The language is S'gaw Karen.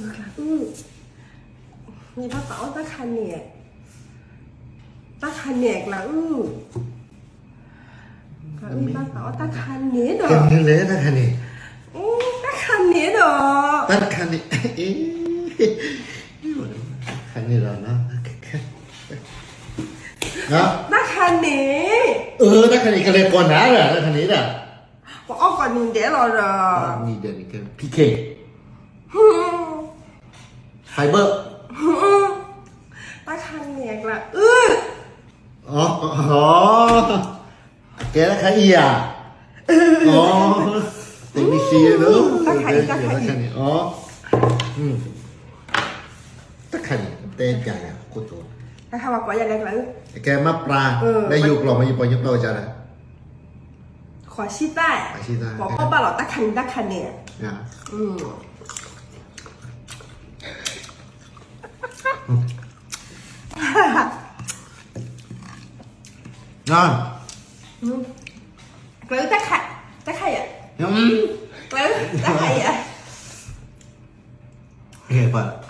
အုၣ်, ယဘၣ်သးအီၣ်တၢ်ခါန့ၣ်, တၢ်ခါန့ၣ်ကျးအုၣ်, ကျးအုၣ်ဘၣ်သးအီၣ်တၢ်ခါန့ၣ်ဒီး, လဲၣ်တၢ်ခါန့ၣ်, တၢ်ခါန့ၣ်ဒီး, တၢ်ခါန့ၣ်, ခါန့ၣ်ဒီး, တၢ်ခါန့ၣ်, တၢ်ခါန့ၣ် ကလဲၤကိးနၤဒီး တၢ်ခါန့ၣ်ဒီး, ပအီၣ်ကိးနံၤဒဲးလီၤဒီး, နံၤဒဲးန့ၣ် PK, fiber, တၢ်ခါန့ၣ်ကျးအုၣ်, ကဲတၢ်ခါအံၤဧါ, တမံၤသံလၢ, တၢ်ခါန့ၣ်, တၢ်ခါန့ၣ် တဲပျးယၤကိၣ်တိ, တၢ်ခါပှၤကိးယၤလဲၤကျးအုၣ်, ကဲမ့ၢ်ပြး, လၢယိၤကျိာ်မ့ၢ်ယပှၤညိၣ်ကျိာ်ဝဲဒၣ်, ခီၣ်ဆံၣ်တၢ်, ပှၤကိးဘၣ်လီၤ တၢ်ခါန့ၣ် တၢ်ခါန့ၣ်, Close, တၢ်ခါယၤ, close, တၢ်ခါယၤ, ဟဲပှၤ